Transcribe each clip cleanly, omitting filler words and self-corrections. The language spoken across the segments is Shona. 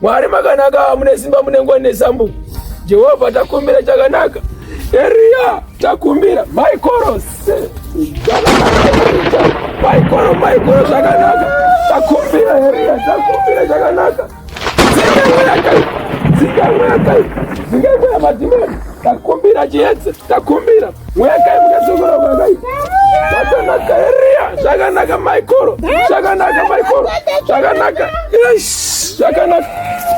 Mwari makanaka, mune simba, mune ngoni nesambu. Jehovha takumbira chakanaka. Eriya takumbira maikoro maikoro maikoro zvakanaka takumbira Eriya takumbira chakanaka. Dzinga mweya kai dzinga mweya kai dzinga mweya madhimoni takumbira chiedza takumbira mweya kai mukasokora kwakai zvakanaka Eriya zvakanaka maikoro zvakanaka maikoro zvakanaka zvakanaka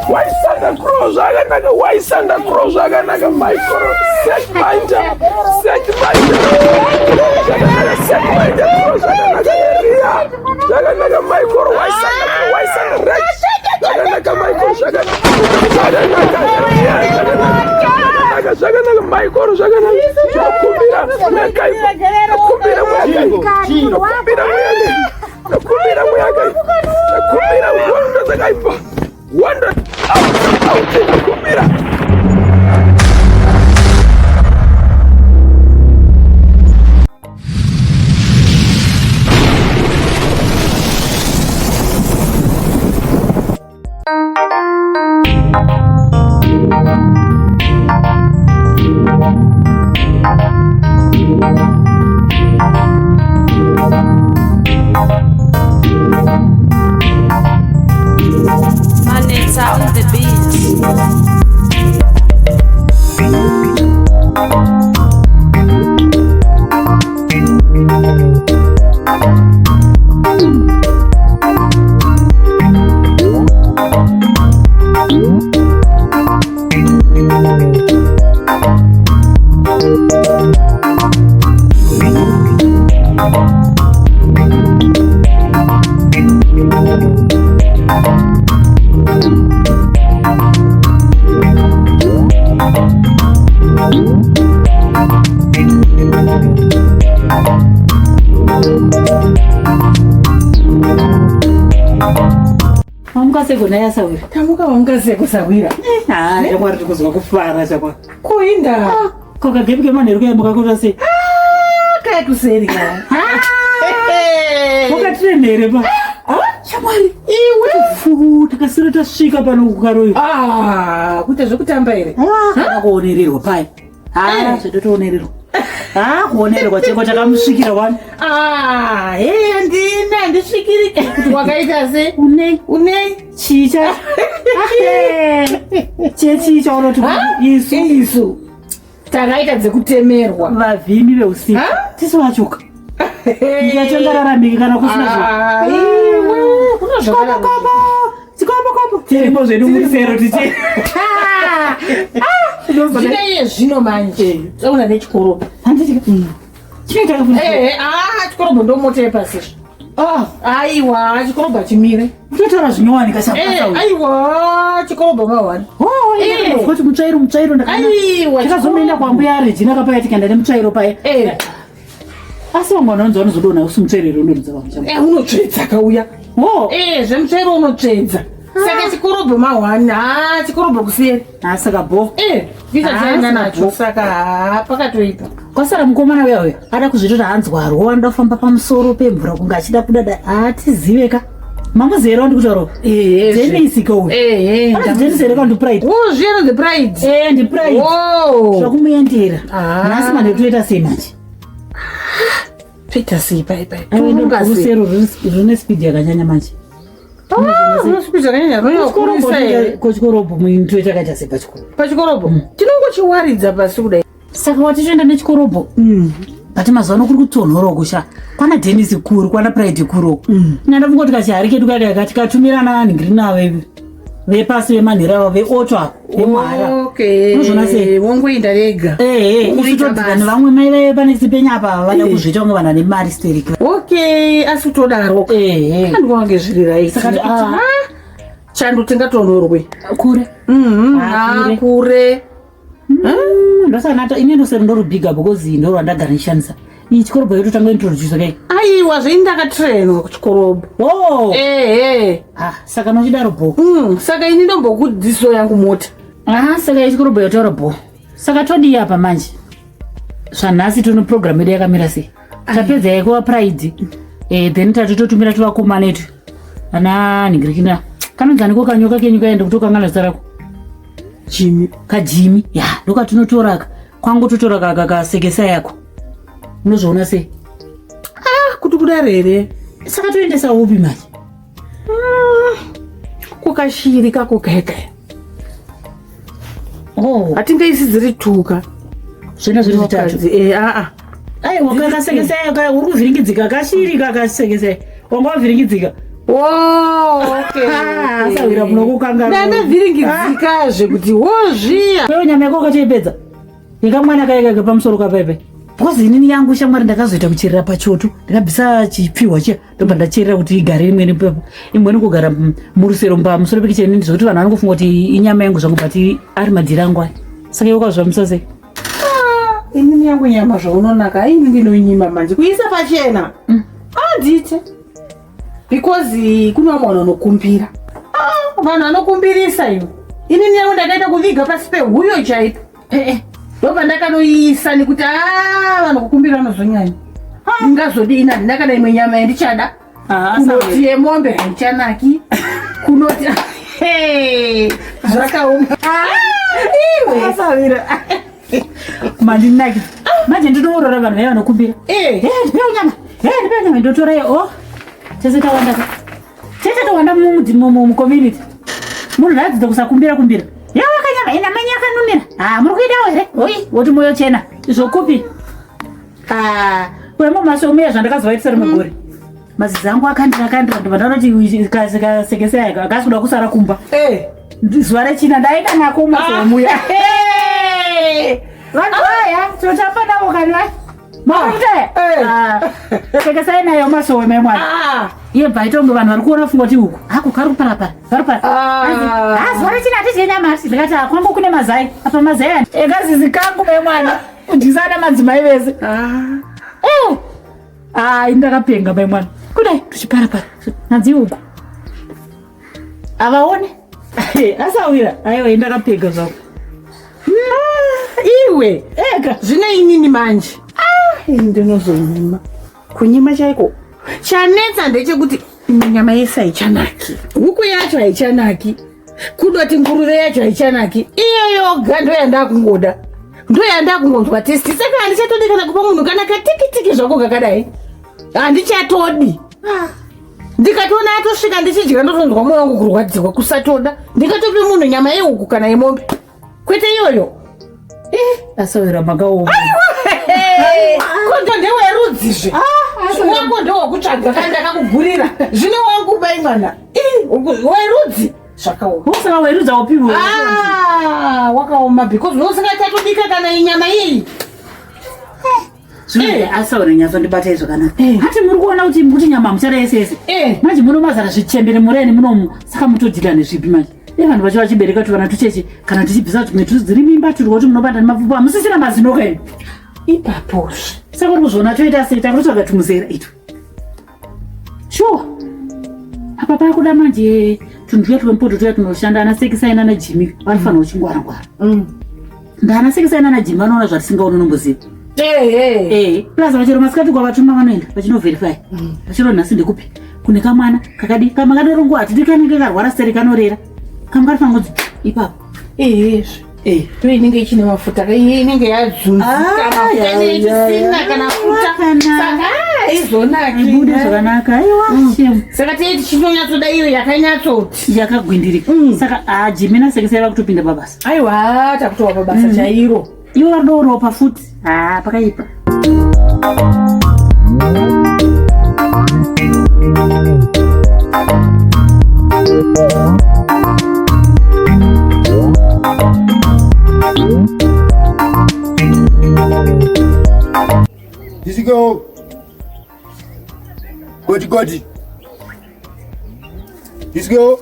waisanda crow zvakanaka waisanda crow zvakanaka maikoro set binder set binder zvakanaka set binder crow zvakanaka Eriya zvakanaka maikoro waisanda crow waisanda right zvakanaka maikoro zvakanaka zvakanaka Eriya zvakanaka zvakanaka maikoro zvakanaka zvakumbira mwakaipa kumbira mwakaipa kumbira mwakaipa Ndakumbira mweya kaipa. Ndakumbira hondo dzakaipa. Hondo out out ndakumbira. Manetsa on the beat. Mamuka seko naye asawira. Tamuka mamuka seko sawira. Ah, chakwari tikuzwa kufara chakwari. Kuinda. Ah, ko kagebi kemanheru kayamuka kuita sei? Ah, kaya kuseri ka. Wakatiremere pa. Ah, Shamwari. Iwe. Fu, takasira tasvika pano kukaroyo. Ah, kuita zvekutamba here? Ah, kuonererwa pai. Ah, zvototoonererwa. Ah, kuonererwa cheko takamusvikira wani. Ah, hey, handina handisvikiri kuti wakaita se. Unei? Unei? Chii cha? Chechii chaunoti isu? Isu. Takaita dzekutemerwa. Vavhimi veusiku. Tisu vachoka. Nyachongararamiki kana kusina zvo. Ah, iwe, kuna zvakaramba. Chikombo Tirimo zvedu musero tichi. Zvino iye zvino manje. Taona nechikorobho. Handiti. Chinoita kufunda. Eh, ah, chikorobho ndomota yepasi. Ah, Aiwa, chikorobho hachimire. kutotaura zvinowanika chapasa Eh, uyu. aiwa, chikorobho mawani. Oh, Eh. kuti mutsvairo mutsvairo ndakana. Aiwa, Takazoenda kwambuya Regina kapaya tikaenda nemutsvairo paya. Eh, Asi vamwe vanonzi vanozodonha usi mutsvairo here unoridza vamwe chama. eh, unotsvedza kauya. Oh, Eh, zvemutsvairo unotsvedza. Saka chikorobho mawani. Ah, chikorobho kuseri. ah, saka bo. Eh, visa Ah, chaenda saka nacho. bo. Saka ah, pakatoipa. Kwasara mukomana uya uya ada kuzvitora hanzwarwo anoda kufamba pamusoro pemvura kunge achida kudada hatizive ka. Mamuziva here wandikutaura? Eh, Dennis ko uyu. Eh, eh. Anonzi Dennis here ka ndiPride? Oh, zvino the pride. Eh, ndiPride. Oh. Zvakumuyendera. Ah. Nhasi manje toita sei manje? Toita sei pai pai? Aiwa, Toronga sei? rusero rune speed yakanyanya manje. Ah, rune speed yakanyanya. Rinokurisa here? Kochikorobho toita kaita sei pachikoro? Pachikorobho. Tinongochiwaridza pasi kudai. Saka watichoenda nechikorobho. But mazuva ano kuri kutonhora kusha. Kwana Dennis kuru, kwana Pride kuru. Ina ndafunga kuti kachihari kedu kaka kati katumirana nhingirini avo ivi. Vepasi vemanhero avo veoto avo vemuhara. Okay. Unozviona sei? Wongoenda rega. Eh, eh, Wongoita isu todzika basa. nevamwe mai vaive pane sipenya apa vada kuzviita kunge vanhu vane mari stereki. Okay, asi kutodaro. Eh, eh. Andikuona kunge zviri right. Saka ah. Ah, chando tingatonhorwe. Kure. Mhm. Ah, Ah, kure. kure. Ndosaka ini ndosero ndorubhiga because ndorwandagara ndichishandisa. Iyi chikorobho yototanga introduce kai. Aiwa, zveini ndakatrainwa kuchikorobho. Oh. Ehe. Ah, saka nochidaro bho. Saka ini ndombokudziso yangu mota. Ah, saka yechikorobho yotaura bho. Saka todii apa manje? Zvanhasi tono program yedu yakamira sei? Tapedza yekuva pride. Eh, then tatototumira tuvakomana etu. Ana ningirikina. Kanonzaniko kanyoka kenyu kaenda kutokangana zita rako. Jimmy. Kajimi. Ya, ndokatinotoraka. Kwangu totora kasekesa yako. Unozviona sei? Ah, kuti kudaro here? Saka toendesa upi manje? Kukashiri kako kaya. Oh, Hatingaisi dziri tuka. zvona zviri zvitatu. Eh, a a. Aiwa kakasekesa yako uri kuvhiringidzika kashiri kakasekesa. Wanga wavhiringidzika. Oh, okay. Ah, asawira munokukanganwa. Ndandavhiringidzikazve kuti wozviya. Wewe nyama yako ukatoipedza. Yekamwana kaya kaka pamusoro kapaipai. Because inini yangu shamwari ndakazoita kucherera pachoto. Ndakabvisa chipfihwa chiya ndobva ndacherera kuti igare imweni ipapo. Imweni kugara murusero pamusoro pekicheni zvekuti vanhu vanongofunga kuti inyama yangu zvangu but ari madhiri angu aya. Saka iwe ukazvambisa sei? Inini yangu nyama zvaunonaka aini ndinonyima manje kuisa pachena. Andite. Because kune vamwe vanhu vanokumbira. Ah, vanhu vanokumbirisa iwe. Inini yangu ndakaita kuviga pasi pehuyo chaipo. Eh, ndobva ndakanoiisa nekuti a vanhu kukumbira vanozonyanya. Ndingazodii nani ndakada imwe nyama yandichada. Kunoti yemombe haichanaki. Kunoti Hey, zvakaoma. Iwe. Asawira. Mandinaki. Manje ndinoorora vanhu vaya vanokumbira. Eh. Eh, ndipewo nyama. Eh, ndipewo nyama ndotora iyo. Oh. Tese tawanda ka. Tese tawanda mu community. Munhu ngaadzidze kusakumbira kumbira. Yawa kanyama ina manya yakanunira. Ah, muri kuidawo here? Oi, woti moyo chena. Izvo kupi? Ah, wemo masomeya zvandakazovaitisa rimwe gore. Mazizi angu akandira akandira ndobva ndanoti kasekese aka akasi kuda kusara kumba. Eh. Zuva rechina ndaenda nako mumasomuya. Vanhu vaya tinotamba navo kani vaya. Makuita Eh. sekesai nayo masowe mai mwana. Ah. Iye bva itonge vanhu vari kuona funga kuti uku hako kari kuparapara kari kupara. Ah. Ah, zuva rechina hatidye nyama asi ndikati ah, kwangu kune mazai apa mazai ani ekazizi kangu mai mwana kudyisana madzimai vese. Ah. Eh. Ah, ini ndakapenga mai mwana. Kudai tuchiparapara nadzi uku. Avaone. Asawira. Aiwa ini ndakapenga zvangu. Iwe. Ega. Zvino inini manje. Ah, ini ndinozonyima. Kunyima chaiko. Chanetsa ndechekuti imwe nyama yese haichanaki. Huku yacho haichanaki. Kudoti nguruve yacho haichanaki. Iyo yoga ndoyandakungoda. Ndoyandakungonzwa testi. Saka handichatodi kana kupa munhu kana katikitiki zvako kakadai. Handichatodi. Ndikatoona atosvika ndichidya ndotonzwa moyo wangu kurwadziwa kusatoda. Ndikatope munhu nyama yehuku kana yemombe. Kwete iyoyo. Asawira makaoma. Kondo ndewerudzizve. Wako ndewekutsvaga kana ndakakugurira. Zvino wangu bai mwana. Ih, werudzi zvakaoma. Usaka werudza upiwe. Ah, wakaoma because usingachatobika kana inyama iyi. Zvino asaura nyatso ndibata zvakanaka. Eh. Hati muri kuona kuti kuti nyama muchada yese yese. Eh. Manje muno mazara zvichembere mureni munomu saka mutodhila nezvipi manje. Iye vanhu vacho vachibereka tuvana tucheche kana tichibvisa tumwe tudziri mimba turi kuti munobata nemapfupa hamusisina mazino kaini. Ipapozve. Saka uri kuzviona toita sei takutotsvaga tumuzera itu. Sure. Apa pakuda manje tunhu tuya twemupoto tuya tunoshanda ana Sekisai nana Jimmy vanofanira kuchingwara ngwara. Ndana Sekisai nana Jimmy vanoona zvatisingaoni unomboziva. Eh, eh. Eh, plus vachero masikati kwavatuma vanoenda vachinoverify. Vachero nhasi ndekupi? Kune kamwana kakadi kama kadorongwa hatidi kanenge karwara seri kanorera. Kamwe kanofanira kunzi ipapo. Ehezve. Eh. To inenge ichine mafuta ka iye inenge yadzunzika Ah, mafuta ya, inenge ya, ichisina ya. kana futa. Kana. Saka ah, izonaki. Ibude zvakanaka. Aiwa. Shame. Saka tiye tichinonyatsoda iyo yakanyatsoti. Yakagwindirika. Saka ah Jimmy naSekisai vakutopinda pabasa. Aiwa, takutowa pabasa chairo. Ivo vari kuropa futi. Ah, pakaipa. Disiko. Goti goti. Disiko.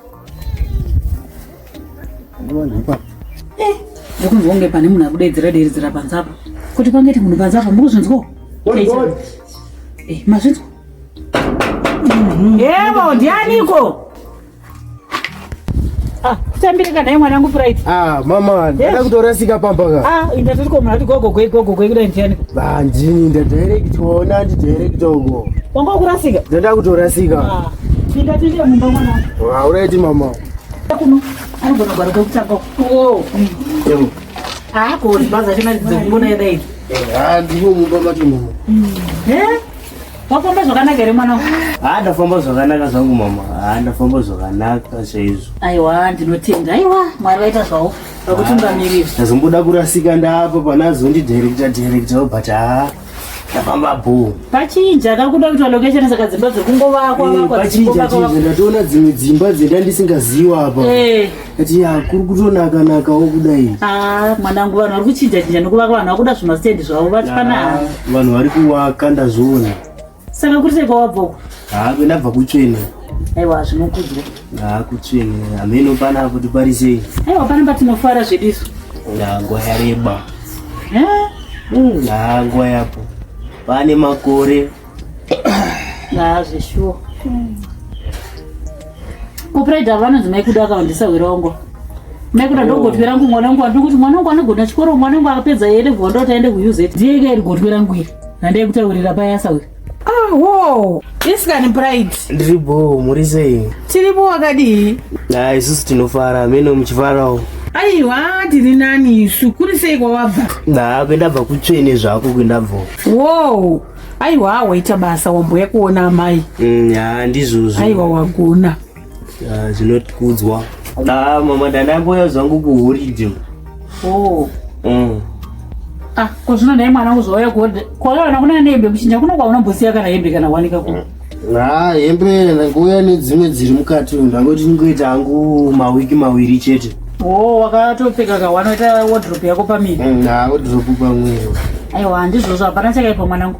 Ndikunzwa kunge pane munhu akudaidzira daidzira panze apa. Kuti pangeti munhu panze apa muri kuzvinzwa? Goti goti. Eh, mazvinzwa? Yebo, ndianiko? Ah, kutambirika naye mwanangu Pride. Ah, mama, ndada kutorasika pamba ka. Ah, inda tiri komuna kuti gogo goi gogo goi kudai ndianiko? Ba, ndini ndadirect ona ndidirect uko. Wanga wakurasika? Ndada kutorasika. Ah, pinda tinde mumba mwanangu. Alright mama. Kuno anogona kugara kwekutanga. Oh. Yebo. Ah, ko bhazi acho mari dzekubona yada idzi. Ah, ndimo mumba macho mama. Eh? Wafamba zvakanaka here mwana wangu? Ah, ndafamba zvakanaka zvangu mama. Ah, ndafamba zvakanaka chaizvo. Aiwa, ndinotenda. Aiwa, Mwari vaita zvavo vakutungamirira. Ndazomboda kurasika ndapa panazondi director director but ah ndafamba bho. Pachinja kakuda kuitwa location saka dzimba dziri kungovakwa vakwa Pachinja dzichingovakwa. chinja ndatoona dzimwe dzimba dzenda ndisingaziwa apa. Eh. Ati ya kuri kutonaka nakawo kudai. Ah, mwanangu vanhu vari kuchinja chinja nekuvaka vanhu vakuda zvimastendi zvavo vati pana Ah, Vanhu vari kuwaka ndazviona. saka kuri sei kwawabva uko? Ah, ndabva kutsvene. Aiwa, zvinokudzwa. Ah, kutsvene. Hameno panapa kuti pari sei. Aiwa, pane patinofara zvedu isu. Ah, nguva yareba. Eh? Ah, nguva yapo. Pane makore. Ah, zveshuwa. Kupride ava vanonzi maikuda akawandisa wira wangu. Maikuda ndogotwe rangu mwana wangu andikuti mwana wangu anogona chikoro mwana wangu akapedza A-level ndoti aende kuUZ. Ndiye ke iri gotwe rangu iri. Handei kutaurira paya sawira. Ah, wo. Isikani Pride. Ndiri bho, muri sei? Tiripo wakadii? Ah, isusu tinofara, meno muchifarawo. Aiwa, tiri nani isu. Kuri sei kwawabva? Ah, kwendabva kutsvene zvako kwendabva. Wo. Aiwa, waita basa wamboya kuona amai. Ah, ndizvozvo. Aiwa, wagona. Ah, zvinokudzwa. Ah, mama ndandamboya zvangu kuholiday. Oh. Ah, ko zvino nhai mwana wangu zvauya kuholiday. Kwauya kuna nehembe kuchinja kuno kwaunombosiya kana hembe kana wanika kuno. Ah, hembe ndangouya nedzimwe dziri mukati umu. Ndangoti ndingoita hangu mawiki mawiri chete. Oh, wakatopfeka ka wanoita wardrobe yako pamiri. Ah, wardrobe pamweyo. Aiwa, ndizvozvo hapana chakaipa mwanangu.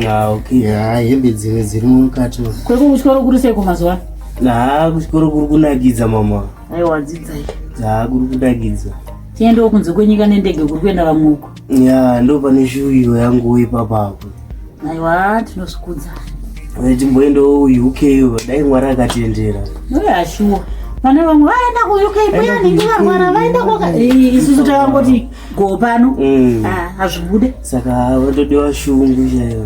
Ah, okay. Ah, hembe dzimwe dziri mukati umu. Kweko kuchikoro kuri sei kumazuva ano? Ah, kuchikoro kuri kunakidza mama. Aiwa, dzidzai. Ah, kuri kunakidza. Tiendewo kunze kwenyika nendege kuri kuenda vamwe uko. Ya, ndo pane shuwiro yangu ipapapo. Aiwa, tinozvikudza. Timboendawo UK dai Mwari akatendera. Uye shuwa. Vana vamwe vaenda kuUK mbuya nhingi varwara vaenda kwaka. Isusu takangoti go pano. Ah, hazvibude. Saka vatodiwa shungu chaiyo.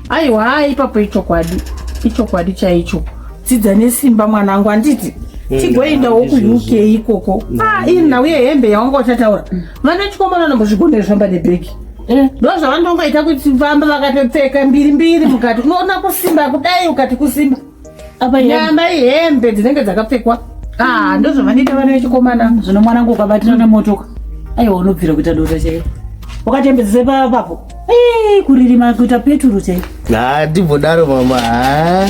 Aiwa, ipapo ichokwadi. Ichokwadi chaicho. Dzidza nesimba mwanangu handiti? Tigoendawo kuUK ikoko. Ah, iri nhau yehembe yawanga uchataura. Vana chikomana vanombozvigonera zvamba nebhegi. Eh, Ndo zvavandongoita kuti vamba vakatopfeka mbiri mbiri mukati. Unoona kusimba kudai ukati kusimba. apa hembe. Nyama ihembe dzinenge dzakapfekwa. Ah, ndo zvavanoita vana vechikomana. Zvino mwanangu ukabatira nemotoka. Aiwa unobvira kuita dota chaiko. Wakatembedzese papo. Eh, kuririma kuita peturu chaiko. Ha, timbodaro mama. Ha.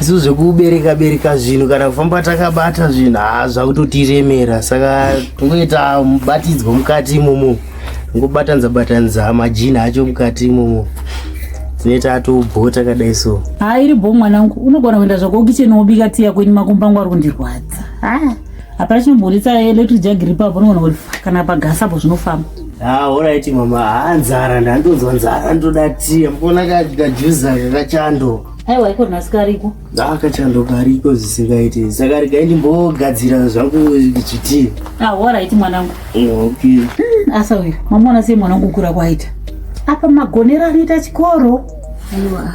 Isu zvekubereka bereka zvinhu kana kufamba takabata zvinhu ha zvakutotiremera saka tingoita mubatidzwa mukati imomo ngobatanidza batanidza majini acho mukati imomo tinoita atobho takadai so. Ha, iri bho mwanangu. Unogona kuenda zvako kukicheni wobika tea kwenyu makumbo angu ari kundirwadza. Ha, hapana chinomboritsa electric jug iri papo unogona kuti kana pagasi apo zvinofamba. Ah, alright mama. Ha, nzara ndandonzwa nzara ndoda tea. Mbona kajuza kakachando. Aiwa, iko nhasi kariko. Ah, kachando kariko zvisingaiti. Saka regai ndimbogadzira zvangu zvitii. Ah, alright mwanangu. Okay. Asawira, mamuona sei mwanangu kukura kwaita? Apa magonero anoita chikoro. Aiwa.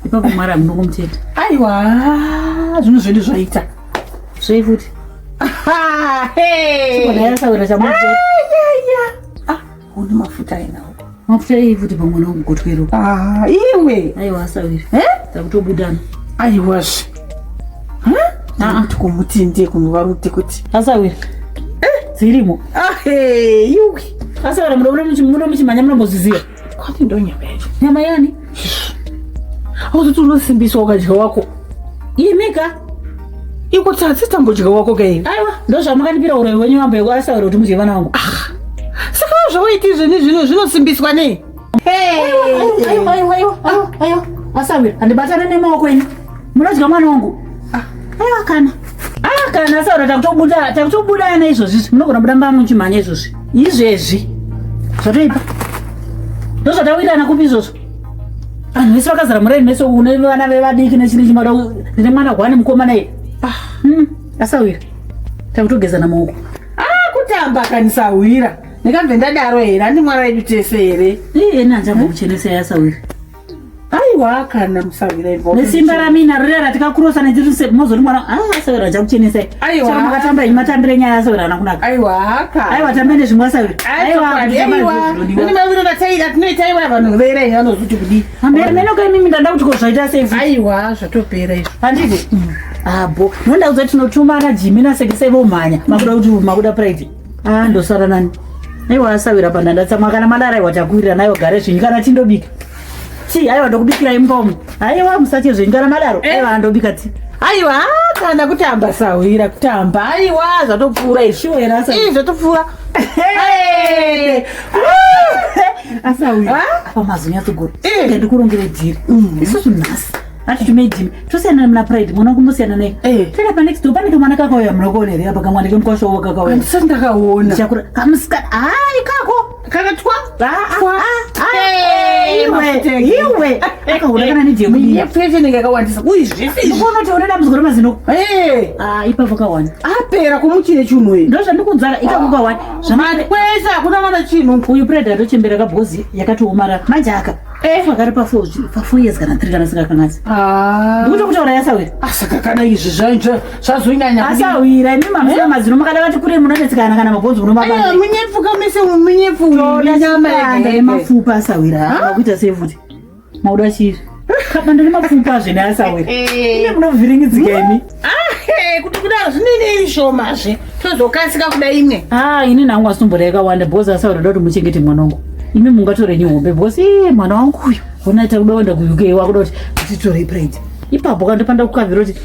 Ipapo Mwari hamunongomutenda. Aiwa, zvinhu zvedu zvaita. Zvei futi? Ah, hey. Chikona yasawira chamuti. Ah, une mafuta ainawo. Mafuta ei futi pamwana wangu gotwero. Ah, iwe. Aiwa asawira. Eh? Takutobudana. Aiwazve. Ah, Kuti kumutinde kunovarute kuti. Asawira. Dzirimo. Ah, hey, iwe. Asawira muno muchimhanya munombozviziva. Kwati ndo nyama yacho. Nyama yani? Auzoti unosimbiswa ukadya wako. Imika. Iko tsatsi tambodya wako kai. Aiwa, ndozvamakandipira uroyi wenyu wambo asawira kuti mudye vana vangu. Saka zvawaiti izvoni zvino zvinosimbiswa nei? Aiwa, aiwa, aiwa, aiwa, aiwa. Asawira, handibatane nemaoko enyu. Munodya mwana wangu. Aiwa kana. Ah, kana asawira takutobuda, takutobudana izvozvi. Munogona kubuda mba muchimhanya izvozvi. Izvezvi. Zvatoipa. Ndozvatawirirana kupi izvozvo? Vanhu vese vakazara muraini mese une vana vevadiki nechini chimada ndine mwana gwani mukomana iye. Asawira. Takutogezana maoko. Ah, kutamba kanisahwira. Ndikabve ndadaro here? Handi mwana wedu tese here? Iye nanjambo kuchenesa yasawira. Aiwa. Aiwa kana musawira ivo. Nesimba ramina rira ratikakurosa nechiri mozoti mwana ah sawira achakuchenesai. Aiwa. Chero makatamba imi matambire nyaya asawira haana kunaka. Aiwa ka. Aiwa tambe nezvimwe asawira. Aiwa aiwa. Ini maviro vatsaira tinoita aiwa vanhu vera ini vanozoti kudii. Pamberi meno kai mimi ndanda kuti ko zvaita sei futi. Aiwa zvatopera izvo. Handiti? Abo. Nonda kuti tinotuma ana Jimmy na Sekesai vomhanya. Makuda kuti makuda pride. Ah ndosara nani. Aiwa asawira pandanda tsamwa kana madara aiwa takuwirira nayo gare zvinyu kana tindobika. Ti aiwa ndokubikirai mumba umu. Aiwa musatye zvenyu kana madaro. Eh. Aiwa ndobika ti. Aiwa kana kutamba sahwira kutamba aiwa zvatopfuura izvi. Shuwa here asawira. Ii zvatopfuura. Hey. Asawira. Ah? Apa mazonyatsogora. Eh. Ndikurongere dhiri. Isusu nhasi. Atitumei Jimmy. Tosiyana muna Pride mwana wangu mosiyana naye. Eh. Toenda pa next door pane kamwana kakauya munokuona here apa kamwana kemukwasha wako kakauya. Handisati ndakaona. Ndichakura kamusikana. Hai kako. Kakatwa. Ah, ah, ah, Hey, iwe, mafuta iwe. Akaona kana nedhemu iya. Minye inenge yakawandisa. Uyi zvese izvi. Ndikuona kuti une dambudziko remazino. Eh. Ah, ipapo kawani. Apera kumuchire chinhu iyi. Ndozvandikudzara ikako kawani. Zvamari Kwese hakuna kana chinhu. uyu Pride atochembera kabhozi yakatoomara. Manje aka. Eh. Akari pa 4 pa 4 years kana 3 kana singakanganisi. Ah. Ndikuti kutaura yasawira. Saka kana izvi zvazonyanya kudii? Asawira imi mamusina mazino makada vati kure munonetsekana kana mabhonzo Aiwa, munomabanda. munyepfu kamise munyepfu nyama yega yega. Nemapfupa asawira. Makuita sei futi? Mauda chii? Kabanda nemapfupa zvene asawira. Eh. Ine munovhiringidzika imi. Ah, eh, kuti kudaro zvinene ishomazve tozokasika kuda imwe Ah, ini nangu asitombora yakawanda because asawira ndoda kuti muchengete mwana wangu. Imi mungatore nyihombe because iye mwana wangu uyu. Ona takuda kuenda kuUK wakuda kuti titore pride. Ipapo kandopanda kukavhira kuti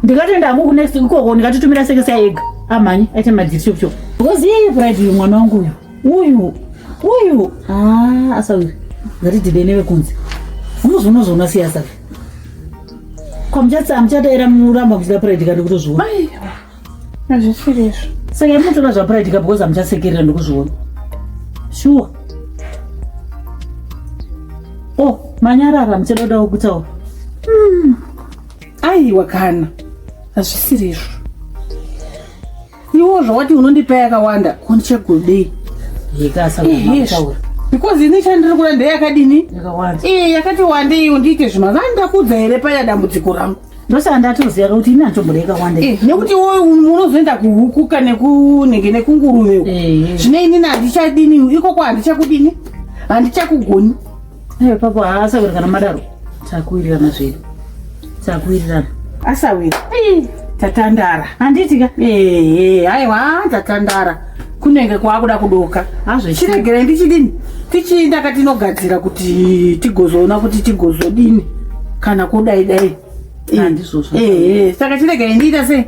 ndikatoenda hangu kunext ikoko ndikatotumira sekesa ega. Amhanye aite madhiri chop chop. Because iye pride uyu mwana wangu uyu. Uyu uyu ah asawira. Ngatidhibene nevekunze. Unozoona siya asawira. Kwamuchatsa muchadaira muramba muchida pride kandi kutozviona. aiwa hazvisiri izvo Saka imunotora zvapride ka because hamuchasekerera ndikuzviona. Sure. Oh, manyarara muchada kudawo kutaura. aiwa kana hazvisiri izvo iwo zvawati unondipa yakawanda kondichagodei Yeka asawira makutaura. because ini chandiri kuda ndeyakadini Yakawanda. iye yakati wandei undiite zvima zvandakudza here paya dambudziko rangu Ndosaka ndatoziva kuti ini handitomboda yakawanda. Eh, nekuti iwoyo munozoenda kuhuku nekunenge nekunguruve uko. Eh. zvino inini handichadini ikoko handichakudini handichakugoni Aiwa papo haasawira kana madaro. Takuwirirana zvedu. Takuwirirana. asawira tatandara Handiti ka? ehe aiwa tatandara kunenge kwaakuda kudoka Hazvo chiregerai ndichidini tichiinda katinogadzira kuti tigozoona kuti tigozodini kana kudai dai Ah, ndizvozvo. ehe saka chiregerai ndiita sei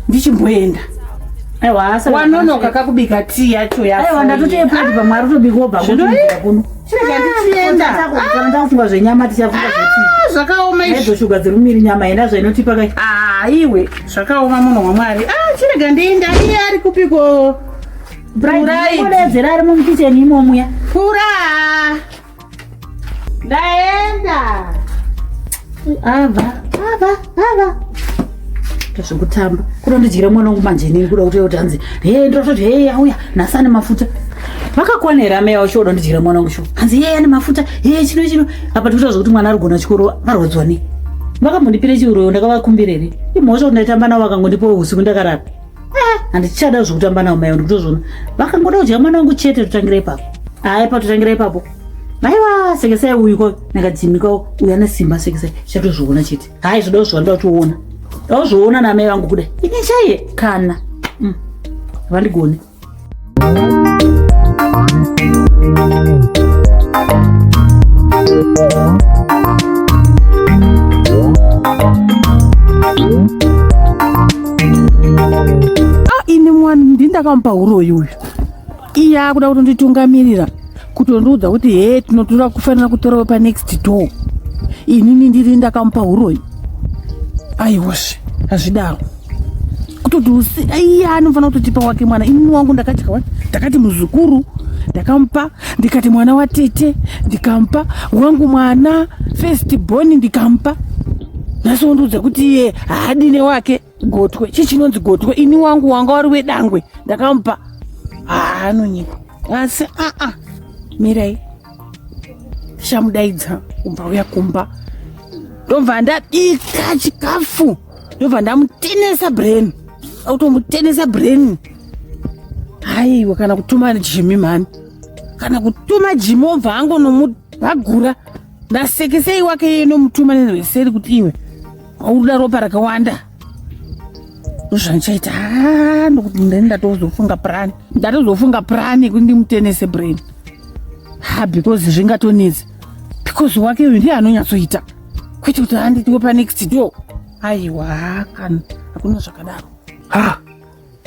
ndichimboenda Aiwa haasawira. wanonoka kakubika tii yacho Aiwa ndatoti yepride pamwe ari kutobika obva Zvino kutomudzira kuno. chirega ndichienda Kana takufunga zvenyama tichafunga zvetii. Ah, zvakaoma izvi Naidzo shuga dziri mumiri nyama enda zvainotipa kai. Ah, iwe zvakaoma munhu wamwari Ah, chirega ndienda iye ari kupiko Pride. Kudedzera ari mumukicheni imomuya. kura ndaenda Ava, ava, ava. Zvekutamba. Kunondidyira mwana wangu manje inini kuda kuti kuti hanzi, "Hey, ndinototi hey auya nhasi ane mafuta." Vakakwana here amai vacho voda kundidyira mwana wangu shuwa. Hanzi hey ane mafuta, hey chino chino. Apa tikuita zvekuti mwana ari kugona chikoro varwadzwa nei? Vakambondipira chiuroyo ndakavakumbira here? Imhosva kuti ndaitamba navo vakangondipawo usiku ndakarara. Handichada zvekutamba navo mai ndikutozviona. Vakangoda kudya mwana wangu chete totangira ipapo. Hayi patotangira ipapo. Aiwa sekesai uyu ko nakadzimikawo uyu ane simba sekesai chatozviona chete. Hayi zvoda kuzviona ndoda kutoona. Ndazviona namai vangu kudai. Ini chaiye kana. Vandigone. Ah, ini mwana ndindakamupa uroyi uyu iye akuda kutonditungamirira kutondiudza kuti he tinotora kufanira kutorawo panext door inini ndiri ndakamupa uroyi aiwazve hazvidaro kutoti iye anofanira kutotipa wake mwana inini wangu ndakatya wani ndakati muzukuru ndakamupa ndikati mwana watete ndikamupa wangu mwana first born ndikamupa nhasi wondiudza kuti iye haadi newake gotwe chii chinonzi gotwe ini wangu wanga wari wedangwe ndakamupa haanonyika asi aa mirai tichamudaidza Kumba uya kumba. Ndobva ndabika chikafu. Ndobva ndamutenesa brain. Automutenesa brain. Haiwa kana kutuma Jimmy mhani. Kana kutuma Jimmy obva angonomubhagura. Ndasekesei wake iye nomutuma nerweseri kuti iwe wauda ropa rakawanda. Ndozvandichaita. Ah, ndokuti ndani ndatozofunga plan. Ndatozofunga plan yekuti ndimutenese brain. Ha because zvingatonetsa. Because wake uyu ndiye anonyatsoita. Kwete kuti handitiwo pa next door. Aiwa kana hakuna zvakadaro. Ha!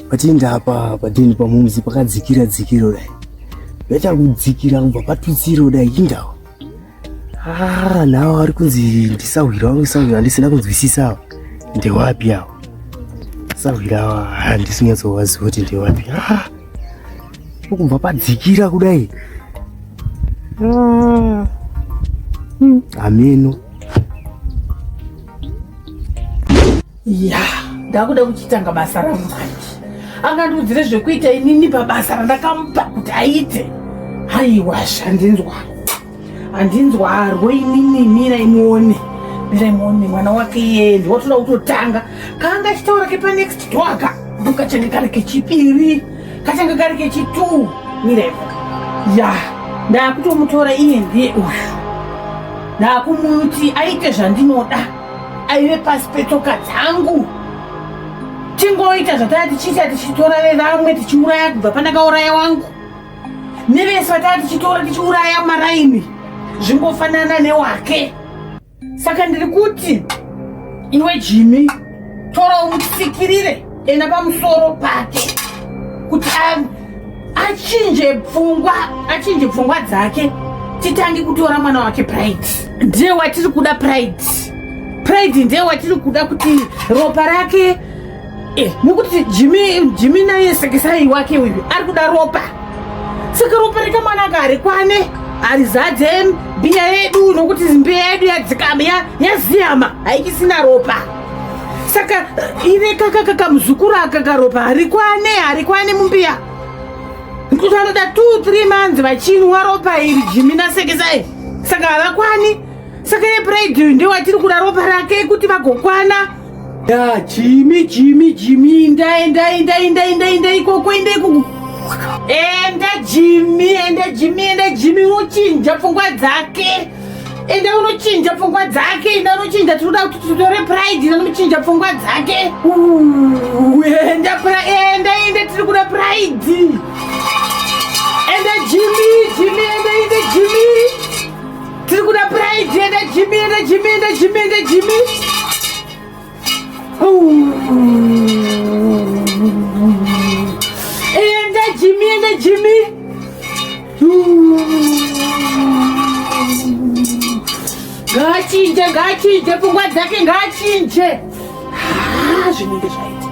Patinda apa padini pamumzi pakadzikira dzikiro dai. Beta kudzikira kubva patutsiro dai indawo. Ah, nawo ari kunzi ndisahwira wangu sahwira ndisina kunzwisisa awa. Ndewapi awa? Sahwira awa handisi kunyatsowaziva kuti ndewapi. Ah. Kubva padzikira kudai. Ah. Ameno. Ya, ndakuda kuchitanga basa rangu manje. Angandiudzire zvekuita inini pabasa randakamupa kuti aite. Haiwa, handinzwa. Handinzwarwo inini, mirai muone. Mirai muone mwana wake iyeye ndiwotoda kutotanga. Kanga achitaura kepa next door aka. Ndokachange kari kechipiri. Kachange kari kechitu. Mirai. Ya, ndakutomutora iye ndiye uyu. Ndakumuti aite zvandinoda. Aive pasi petsoka dzangu. Tingoita zvatava tichiita tichitora vevamwe tichiuraya kubva pandakauraya wangu. Nevese vatava tichitora tichiuraya maraini zvingofanana newake. Saka ndiri kuti iwe Jimmy tora umutsikirire enda pamusoro pake kuti achinje pfungwa achinje pfungwa dzake titange kutora mwana wake Pride. Ndiye watiri kuda Pride. Pride ndiye watiri kuda kuti ropa rake nekuti Jimmy naye Sekesai wake uyu ari kuda ropa. Saka ropa rekamwana aka harikwane, harizadze mbiya yedu nokuti mbiya yedu yadzikama yaziyama haichisina ropa. Saka ire kakamuzukuru aka karopa harikwane, harikwane mumbiya. Nekuti vanoda 2-3 months vachinwa ropa iri Jimmy naSekesai. Saka havakwani. Saka ye Pride uyu ndiye watiri kuda ropa rake kuti vagokwana. Ya Jimmy, Jimmy, Jimmy, enda, enda, enda, enda, enda, enda ikoko, enda ikoko. Enda Jimmy, enda Jimmy, enda Jimmy, unochinja pfungwa dzake. Enda unochinja pfungwa dzake, enda unochinja, tinoda kuti titore Pride, enda unochinja pfungwa dzake. Enda, enda, enda, tiri kuda Pride. Enda Jimmy, Jimmy, enda, enda Jimmy. Tiri kuda Pride, enda Jimmy, enda Jimmy, enda Jimmy, enda Jimmy. Enda Jimmy, enda Jimmy. Ngaachinje, ngaachinje pfungwa dzake, ngaachinje. Ah, zvinenge zvaita.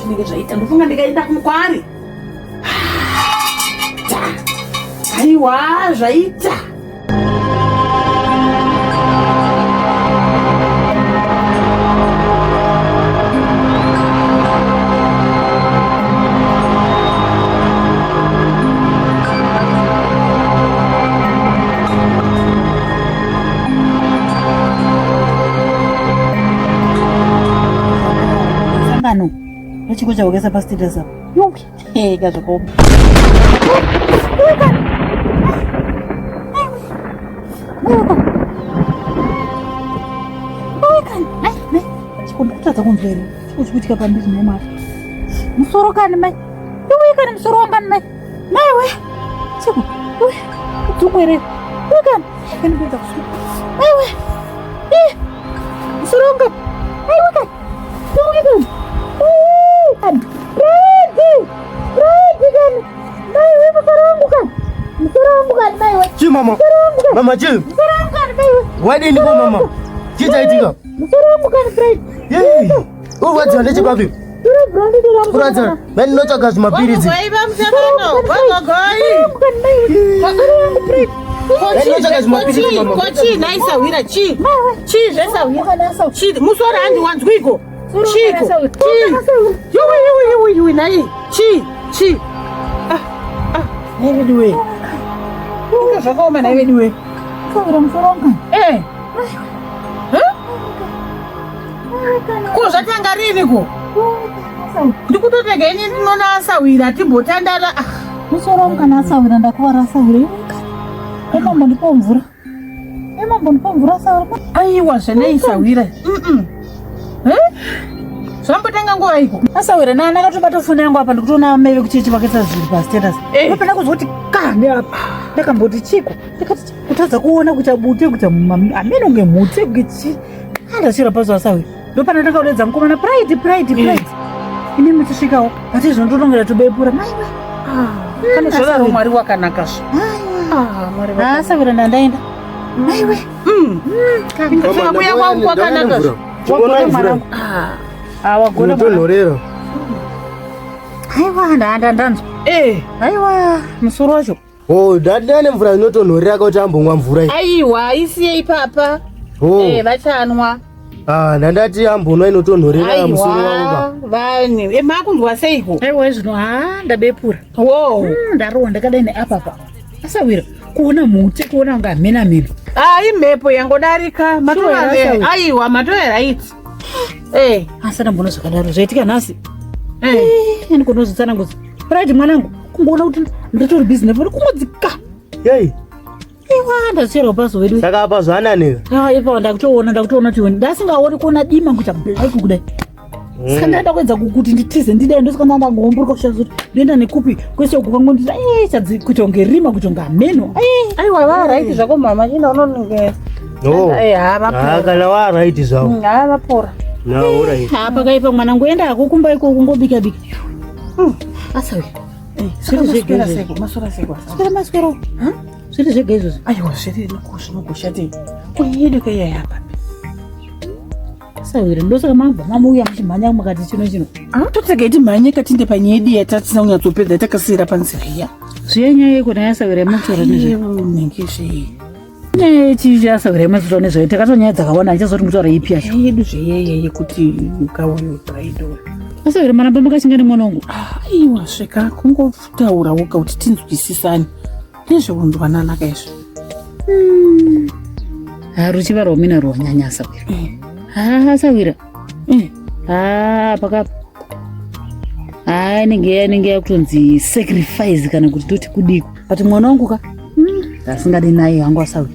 Zvinenge zvaita. Ndofunga ndikaenda kwaari. Aiwa, zvaita. Sangano nechiko chawakaisa pastatus apo. Yuwi, eka zvakaoma. Chikundikutadza kunzwa here? Chiko chikuitika pandiri nemari. Musoro kani mai. Iwe kani musoro wangu kani mai. Mai we. Chiko. Uye. Kudzungwa here? Iwe kani. Kani kuedza kusuka. Mai we. Eh. Musoro wangu kani. Mai we kani. Iwe kani. Uye kani. Ready. Ready kani. Mai we musoro wangu kani. Musoro wangu kani mai we. Chi mama. Musoro wangu kani. Mama chi. Musoro wangu kani mai we. Wadini ko mama? Chi chaitika? Musoro wangu kani Pride. Yei. Urwadziwa ndechepapi? Urwadziwa. Mani ndinotsvaga zvimapiritsi. Ndinotsvaga zvimapiritsi mama. Kochi naisahwira chi. Chi zvesahwira. Chi musoro handi wanzwiko. Chiko. Chi. Yuwi yuwi yuwi yuwi nai. Chi chi. Ah ah. Nai veduwe. Inga zvakaoma nai veduwe. Asawira musoro wangu. Eh. Ko zvatanga rini ko? Ndikutotega ini ndinoona asawira timbotandara. Ah. Musoro wangu kana asawira ndakuvara asawira. Emambo ndipo mvura. Emambo ndipo mvura asawira. Aiwa zvenei sawira. Mm. Eh? Zvambotanga nguva iko? Asawira nana akatobata foni yangu apa ndikutoona mai vekuchechi vakaisa zviri pastatus. Eh. Ndopanda kuzwa kuti ka neapa. Ndakamboti chiko. Ndikati kutadza kuona kuti abute kuti amene unge mhute kunge chi. Andachira pazo asawira. Ndopanda ndakaudedza mukomana pride pride pride. Ini muchisvikawo. But izvo ndotongera tobepura. Maiwe. Kana zvadaro Mwari wakanaka zve. Ah, Mwari wakanaka. Asawira ndandaenda. Maiwe. Saka kuya kwangu kwakanaka zve. Chingona mvura. Ah, wagona mwana. Inotonhorera. Aiwa ndanda ndanzwa. Eh. Aiwa musoro wacho. Oh, ndati ndane mvura inotonhorera kuti ambomwa mvura iyi. Aiwa, isiye ipapa. Oh. Eh, vachanwa. Ah, ndandati ambonwa inotonhorera musoro wangu. Aiwa, vani. Eh, makunzwa seiko? Aiwa zvino ha ndabepura. Wo. Ndarohwa ndakadai neapapa. Asawira kuona mhute kuona kunge hamena mhino. Ah, imhepo yangodarika. Matora Sure, ve. Aiwa, matora right. Eh, Asana mbona zvakadaro zvaitika nhasi. eh. Ini kunozotsanangudza. Pride mwanangu kungoona kuti nditori busy nefoni kungodzika. Yei, Aiwa ndachera pazo wedu. saka apa zvanani. Ah, ipa ndakutoona ndakutoona kuti ndasingaoni kuona dima kuita black kudai. Saka ndaenda kuedza kuti nditize ndidai ndosaka ndangomburuka kushandisa kuti ndoenda nekupi kwese uku kwangonditi "Eh, chadzi kuita kunge rima kuita kunge hameno. Eh, Aiwa, va right zvako mama. China unonge. No. Eh, ha vapora. Ah, kana wa right zvavo. Ha vapora. Na alright. Ha pakaipa mwanangu enda hako kumba ikoko ngobika bika. Asawi. Zviri zvega Maswera izvozvo. seiko? Maswera seiko? Swera maswero. Zviri zvega izvozvo. Aiwa, zviri zvinogosha te. Kuyedu kaiya yapa. Asawira ndosaka mabva mamuuya muchimhanya mukati chino chino. Totega timhanye katinde panyaya yedu yatatisina kunyatsopedza takasiyira panzira iya. Zviye nyaya yekona yasawira yemutaura nezvayo. Nenge zvei. Nyaya yechichi yasawira yemutaura nezvayo takatonyaya nyaya dzakawanda handichazoti mutaura ipi yacho. Nyaya yedu zveyeye yekuti ukauyo braido. Asawira maramba makachinga nemwana wangu. Aiwa svika kungotaura woga kuti tinzwisisane nezvekunzwanana kaizvo. Ha ruchiva rwamina rwanyanya asawira. Ha asawira. Ha pakapa. Ha inenge inenge yakutonzi sacrifice kana kuti toti kudiko. But mwana wangu ka asingadi naye hangu asawira.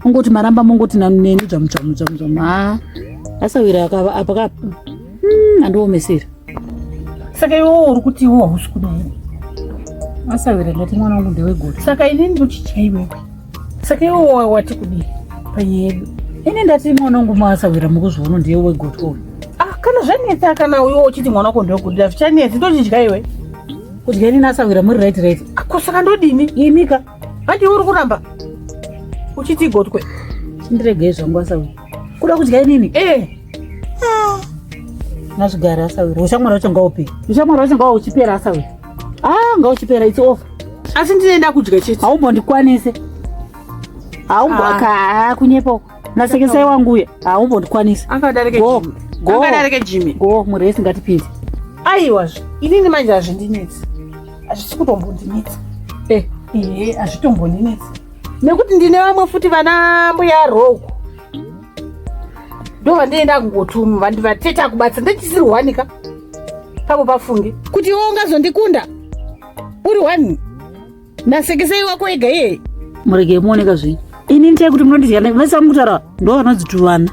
Ungoti maramba mongoti neni dzvamu dzvamu dzvamu dzvamu. Ha asawira akava apa kapa. Andiomesera. Saka iwewo uri kuti iwe hausi kudai. Asawira ndati mwana wangu ndewegota. Saka inini ndochitya iwewe. Saka iwe wati kudii panyaya yedu? Ini ndati mwana wangu maasawira mukuzviona ndiye wegotwa uyu. Ah, kana zvanetsa kana iwe uchiti mwana wako ndewekudira zvichanetsa ndochidya iwe. Kudya inini asawira muri right right. Ah, Ko saka ndodini? Imika. Handi uri kuramba uchiti gotwe. Chindiregei zvangu asawira. Kuda kudya inini? Eh, Ngazvigare asawira. Ushamwari wacho ngaupi? Ushamwari wacho ngauchipera asawira. Ah, ngauchipera it's over. asi ndinoenda kudya chete. Haumbondikwanise. Haumbo Ah. ka kunyepa uko. Nasekesai wangu uya. Haumbondikwanise. Angadarike Go. Jimmy. Go. Angadarike Jimmy. Go muresi ngatipinde. Aiwazve, inini manje hazvindinetsi. Hazvisi kutombondinetsa. Eh, Ehe, hazvitombondinetsi. Nekuti ndine vamwe futi vana mbuya Roku. Ndo vandinoenda kungotuma vandivateta kubatsa ndichisiri hwanika. Pako pafunge. Kuti iwe ungazondikunda. Uri one. Nasekesei wako ega iyeye. murege muoneka zvenyu. Ini nditei kuti munondidya vese vamukutaura ndo vanonzi tuvana.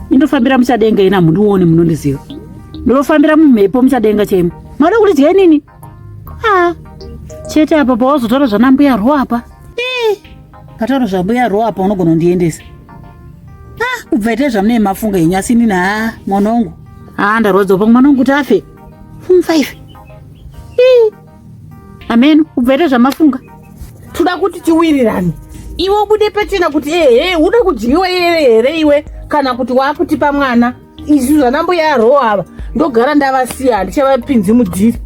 Indofambira muchadenga ina mundione munondiziva. Ndinofambira mumhepo muchadenga chaimo. Mada kundidya inini? Ah. Chete apa pawazotaura zvana mbuya ro apa. Eh. Pataura zvambuya ro apa unogona kundiendesa. Ah, kubva itai zvamunee mafunga henyu asi inini haa mwana wangu. Ah, ndarwadziwa pamwe mwana wangu kuti afe. Form 5. Ii. Amen, kubva itai zvamafunga. Toda kuti tiwirirane. Iwe ubude pachena kuti ehe uda kudyiwa here here iwe kana kuti waakutipa mwana. Isu zvana mbuya ro ava ndogara ndavasiya handichavapinzi mudhiri.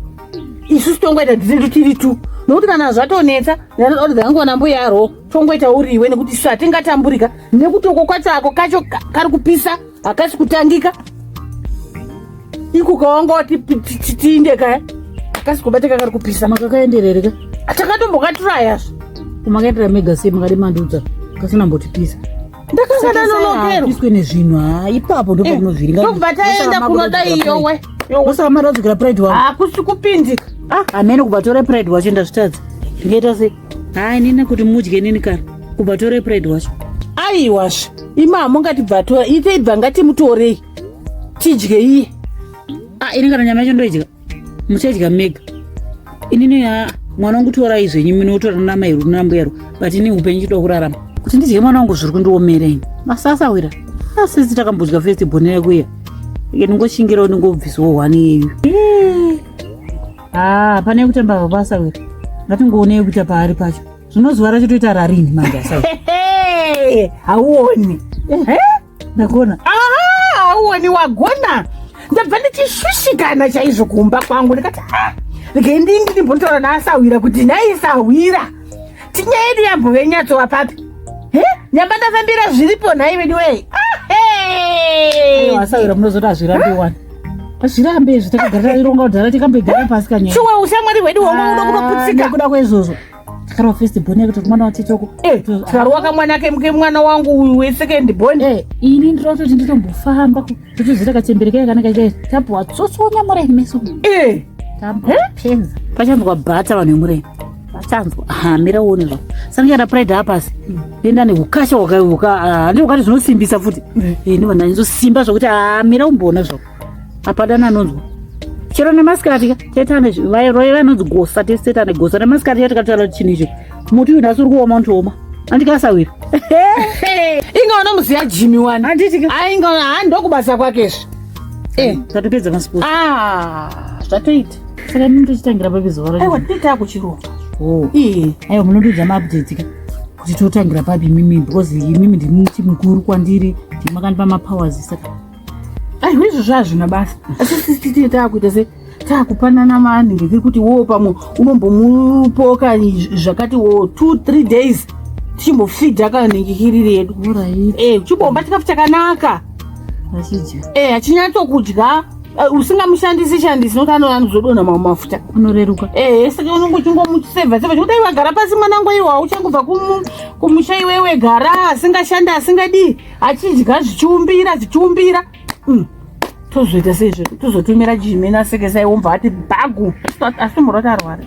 Isusu tongoita dhiri tiri tu. Nokuti kana zvatonetsa ndanoda mbuya ro tongoita uriwe nekuti isu hatingatamburika nekuti uko kwacho ako kacho kari kupisa hakasi kutangika. Iko kawanga wati tiinde kaya hakasi kubatika kari kupisa. Makakaenderereka. Takatombokaturayazve. Kumakaitira mega sei makadi mandiudza kasina mbotipisa. Ndakanga ndanonokerwa. Piswe nezvinhu ha ipapo ndipo pamunovhiringa. Ndokubva taenda kunoda iyowe. Ndosaka mari wadzokera pride wangu. Hakusi kupindika. Ah, hameno kubva tore pride wacho ndazvitadza. Ndingaita sei? Hayi inini kuti mudye inini kana kubva tore pride wacho. Aiwazve. Imi hamungati bva tora ite ibva ngatimutorei. Tidye iye. Ah, ini kana nyama yacho ndoidya. Muchadya mega. Inini ya mwana wangu torai zvenyu minotora namairu nambuyaru but ini upenyu chida kurarama. Kuti ndidye mwana wangu zviri kundiomera ini. Masasawira. Asisi takambodya first born yako iya. Ike ndingoshingirawo ndingobvisawo one iyeyu. Ah, pane kutamba baba asawira. Ngatingoonei kuita paari pacho. Zvino zuva racho toita rarini manje asawira. Hauoni. Eh? Ndagona. Aha, hauoni wagona. Ndabva ndichishushikana chaizvo kumba kwangu ndikati ah, regai ndingi ndimbotaura naasahwira kuti nhai sahwira. Tinyaya yedu yambove nyatsova papi? He? Nyamba ndafambira zviripo nhai vedu wee. Ah, hey. Aiwa asawira munozoti hazvirambe wani. Hazvirambe izvi takagara taironga kudhara tikambogara pasi kanyaya. Shuwa ushamwari hwedu hwanga uno kunoputsika. Nekuda kwaizvozvo. Takarwa first born yekuti mwana watitoko. Eh, takarwa kamwana ke mwana wangu uyu we second born. Eh, ini ndinototi nditombofamba totoziita kachembere kaya kana kaita tapuwa tsotsonya mureni meso. Eh. Tambopenza. Pachanzwa bhata vanhu vemureni. Pachanzwa. Ha, mira uone zvako. Sanga kana pride apasi. Ndenda neukasha wakaiuka. Handi wakati zvinosimbisa futi. Eh, ndibva ndanzosimba zvokuti ah, mira umboona zvako. Apadana anonzwa. Chero nemasikati ka tetane vairoi vanonzi gosa tese tetane gosa nemasikati yatikataura kuti chinhu icho muti uyu nhasi uri kuoma unotooma andikasawira Inga unomuziya Jimmy wani. Handiti ka. Ainga ha ndokubasa kwake izvi. Eh. Tatopedza masipoti. Ah, zvatoita. Saka mimi tochitangira papi zuva racho? Aiwa tinoita kuchironga. Oh. Eh. Aiwa munondiudza maupdates ka kuti totangira papi imimi because imimi ndimi mukuru kwandiri ndimi makandipa mapowers saka Aiwa izvozvo hazvina basa. Asi sisi tine taakuita se taakupanana manhingi kuri kuti wo pamwe unombomupoka zvakati wo 2 3 days tichimbofidha kanhingi kiriri yedu. Alright. Eh, chibomba chikafu chakanaka. Achidya. Eh, achinyatsokudya usingamushandisi shandisi nokuti anozodonha mamwe mafuta. Unoreruka. Eh, saka unonge uchingomusevha sevha chikuti aiwa gara pasi mwanangu iwa uchangobva kumusha iwewe gara asingashandi asingadii achidya zvichiumbira zvichiumbira. Tozoita sei zvedu tozotumira Jimmy nasekesai wombva ati bhagu asi muroti arwara.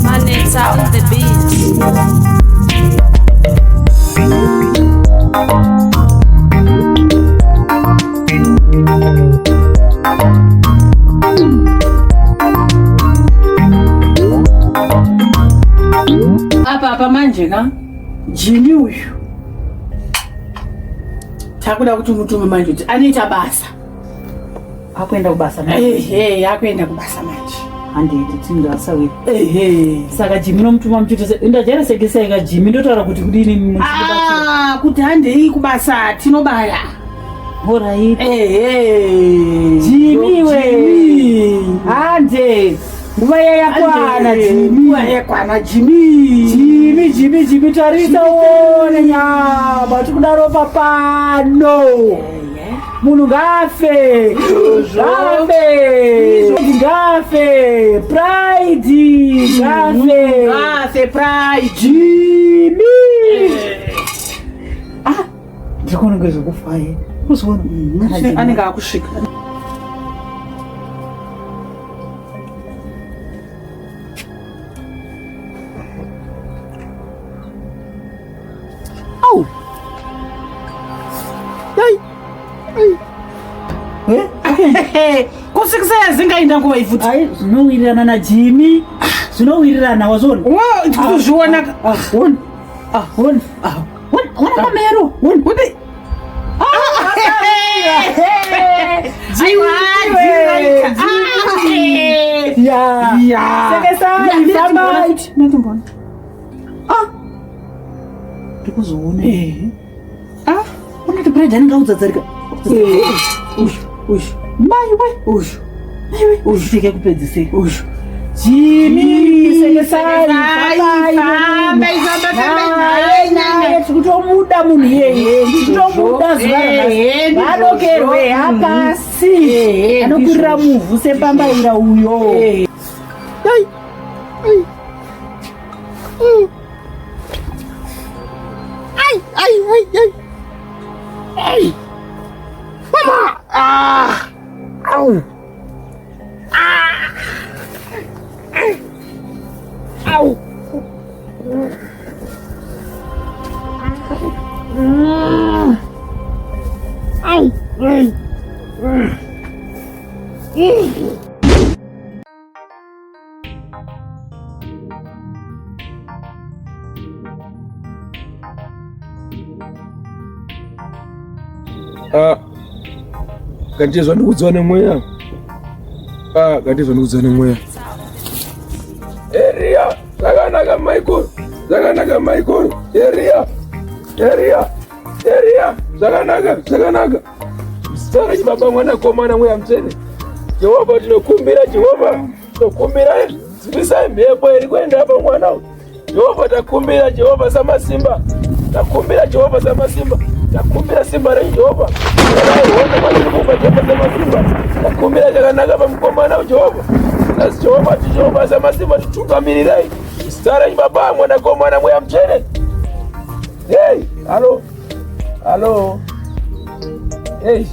Manetsa on the beat. Apa apa manje ka Jimmy uyu takuda kuti mutume manje kuti anoita basa. Akuenda kubasa manje. Ehe, akuenda kubasa manje. Handiti tingasawira. Ehe. Saka Jimmy nomutuma muchiti se ndajaira sekesai ka Jimmy ndotaura kuti kudini muchibatsira. Ah, kuti handei kubasa tinobaya. Alright. Ehe. Jimmy we. Jimmy. Hande. Nguva yakwana Jimmy. Nguva yakwana Jimmy. Jimmy, Jimmy, Jimmy tarisa uone nyama tikudaro papano. Munhu ngafe. Ngafe. Ngafe. Pride. Ngafe. Ngafe Pride. Jimmy. Ah, ndiri kuona ngezvekufa ye. Kuzviona. Anenge akusvika. Au. Yai. Ai. Eh? Kusikisa yazingaenda nguva ifuti. Ai, zvinowirirana naJimmy. Zvinowirirana wazviona? Wo, ndikuzviona. Ah, ona. Ah, ona. Ah, ona, ona pamero. Ona. Kuti Ya. Sekesai, fambai. Ah. Ndikuzoona. Ah, Unoti Pride anenge audzadzarika. uyu, uyu, Mai we. uyu, Mai we. Uyu. Kupedzisira. uyu. Jimmy sekesai naye tikutomuda munhu iyeye tikutomuda zuva ranhasi vadokerwe hapasi anokwirira muvhu sepambaira uyo. Ai, ai, ai, ai. Ai. Mama! Ah! Au! Ah! Au! Ai! Ai! Ah, ngandizwa ndikudziwa nemweya. Ah, ngandizwa ndikudziwa nemweya. Eria, zvakanaka Michael, zvakanaka Michael. Eria, Eria, Eria, zvakanaka, zvakanaka. Zita rechibaba mwanakomana mweya mutsvene. Jehovha tinokumbira Jehovha tinokumbira dzivisai mhepo iri kuenda apa mwana uyu. Jehovha takumbira Jehovha samasimba takumbira Jehovha samasimba takumbira simba renyu Jehovha hondo kwatiri kubva Jehovha samasimba takumbira chakanaka pamukomana uyu Jehovha asi Jehovha tiJehovha samasimba titungamirirai zita renyu baba mwanakomana mweya mutsvene. Hey, halo. Halo. Hey.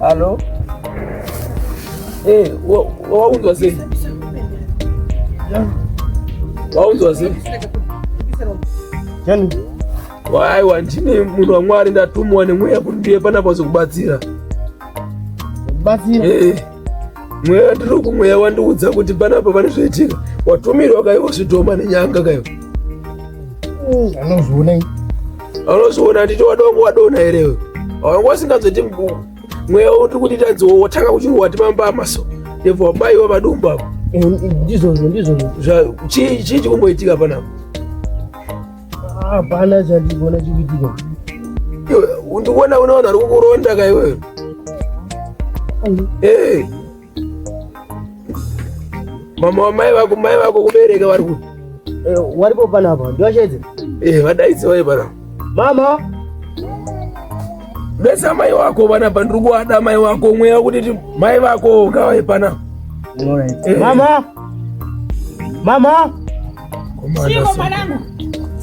Halo. Hey, waunzwa sei? Waunzwa sei? Jani. Aiwa, ndine munhu waMwari ndatumwa nemweya kuti ndiye panapa kuzokubatsira. Kubatsira? Eh. Mweya ndiri kumweya wandiudza kuti panapa pane zvoitika. Watumirwa kaiwo zvidhoma nenyanga kaiwo. Anozviona ini. Anozviona handiti wadongo wadona here iwe? Wanga usingazoti mweya uri kuti tanzi watanga kuchirwa timambama so. Ndebva wabaiwa padumbu apo. Eh, ndizvozvo ndizvozvo. Chii chii chikumboitika panapa? Hapana chandikuona chikuitika. Iwe ndikuona une vanhu vari kukuronda ka iwewe. Eh. Mama wamai vako mai vako kubereka vari kupi? Eh, waripo panapa ndiwashaidze. Eh, vadaidze vaye panapa. Mama. Besa mai wako panapa ndiri kuada mai wako mweya kuti mai vako ngavaye panapa. Alright. Eh. Mama. Mama. Chiko mwanangu.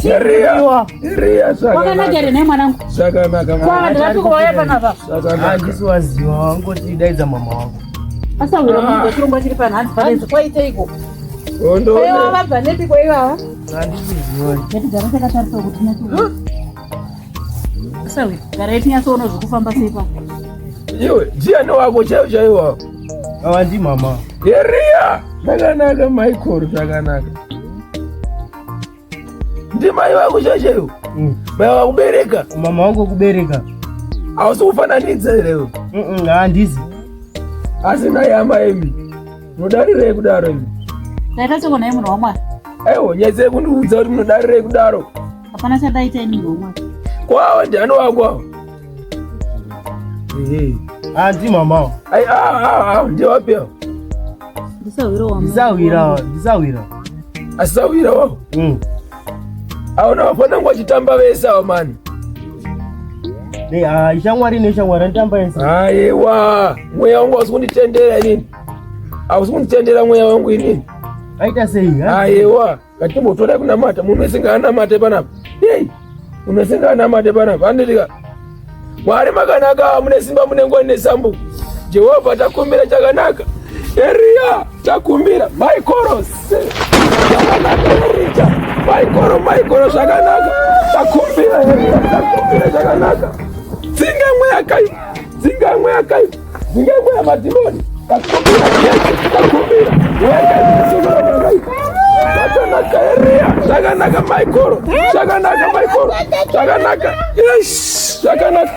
Eria. Eria Wakanaka here nhai mwanangu? Zvakanaka. Kwa ndati kuwaya panapa. Zvakanaka. Handisi waziwa wangoti daidza mama wako. Asawira munhu chirongwa chiri panhanzi panenzi kwaiteiko? Hondo. Kwaiva vabva nepi kwaivava? Handisi ziwa. Ngatigara takatarisa kuti nyatso. Asawira, garai tinyatsoona zvekufamba sei papa. Iwe, ndiani wako chaiwo chaiwo? Awa ndi mama. Eria. Zvakanaka Michael, zvakanaka. Ndimai vako chaichaiwo? Mm. Mai vakubereka? Mama wangu kubereka. Hausi kufananidza here iwe? Mm handizi. Asi nhai hama imi. Munodarirei kudaro imi? Ndaita seko nhai munhu waMwari. Aiwa, nyatsei kundiudza kuti munodarirei kudaro. Hapana chandaita ini munhu waMwari. Kwawa ndiani wako awo? Ehe. Handi mama. Ai ah ah ah ndiwapi awo? Ndisahwira wamai. Ndisahwira, ndisahwira. Asahwira wao? Mm. Aona vafana vangu vachitamba vese ava mani. Ne, ah, ishamwari neshamwari anotamba ese. Aiwa, mweya wangu hausi kunditendera inini. Hausi kunditendera mweya wangu inini. Aita sei? Aiwa, ngatimbotora kunamata munhu wese ngaanamate panapa. Hey, munhu wese ngaanamate panapa. Handitika. Mwari makanaka, mune simba, mune ngoni nesambu. Jehovha takumbira chakanaka. Eria takumbira maikoro zvakanaka Erija maikoro maikoro zvakanaka takumbira Eria takumbira chakanaka. Dzinga mweya kai, dzinga mweya kai, dzinga mweya madhimoni. Takumbira Jesu takumbira mweya kai, kai. Zvakanaka Eria zvakanaka maikoro zvakanaka maikoro zvakanaka yes zvakanaka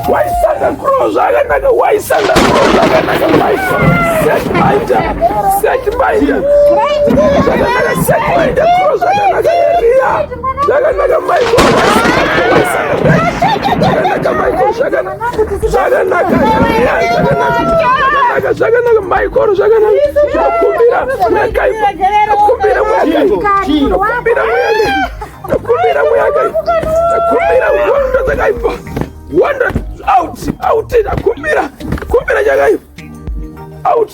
waisanda kro zvakanaka waisanda kro zvakanaka maikoro set minder set minder zvakanaka set minder kro zvakanaka Eria zvakanaka maikoro waisanda zvakanaka maikoro zvakanaka zvakanaka Eria zvakanaka. Zvakanaka, zvakanaka, maikoro, zvakanaka. Tinokumbira mweya kaipa. Tinokumbira mweya kaipa. Tinokumbira mweya kaipa. Tinokumbira mweya kaipa. Tinokumbira hondo dzakaipa. Hondo out, out. Tinokumbira, kumbira chakaipa. Out.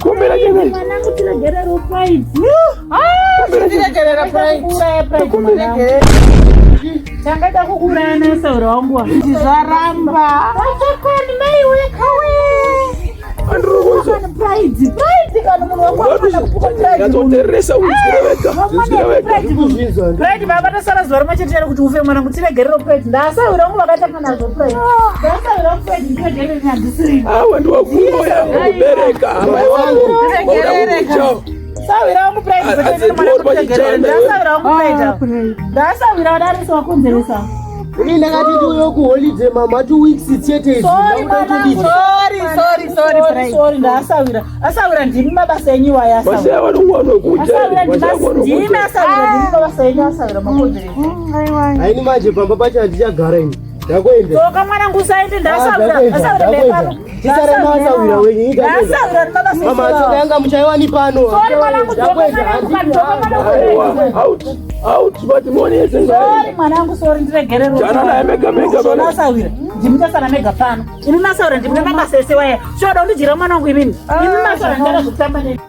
Kumbira chakaipa. Mwanangu tiregerero Pride. Tiregerera Pride. Kuuraya Pride mwanangu. Tangada kukuuraya nasaura wangu wa. Zvaramba. Wachakani mai wekawe. Andiri Pride. Pride kana munhu wangu akana kupuka Pride. Nyatsoteresa unzwire wega. Unzwire wega. Ndikuzvinzwa. Pride baba tasara zuva rimwe chete kuti ufe mwanangu tiregerero Pride. Ndasawira wangu vakatanga nazvo Pride. Ndasawira wangu Pride ndiregerere handisiri. Awa ndiwakuroya kubereka amai wangu. Tiregerere. Sawira wangu Pride Asi kuti mwanangu ndori tiregerere. pachichana. Ndasawira wangu Pride. Ndasawira wadarisa wakonzeresa. Ini ndakati tiuye kuholiday mama 2 weeks chete izvi. Sorry, Ndakuda mwanangu. kutodii? Sorry, sorry, sorry, Sorry, sorry, ndasawira. Asawira ndimi mabasa enyu waya asawira. Masaya vanongwana kuja. Asawira Masaya ndimi kuja. asawira ndimi mabasa enyu asawira makonzeresa. Haini manje pamba pacho handichagara ini. Ndakuenda. Toka mwanangu usaende ndasawira. Ndakuenda, Asawira ndakuenda. ndepano. Chisare naasawira wenyu, ini ndakuenda. Ndasawira ndi mabasa Mama enyu. tsoka yanga muchaiwani pano. Sorry mwanangu, dzoka Ndakuenda, mwanangu, handidi. dzoka mwanangu. Aiwa, out, out, madhimoni ese Sorry ngaende. mwanangu, sorry ndiregerero. Jana naye mega mega pano. Asawira. Ndimi tasara mega pano. Imi masawira ndimi mabasa ese waya. Shoda undidyira mwanangu imimi. Imi masawira ndada zvekutamba nemi.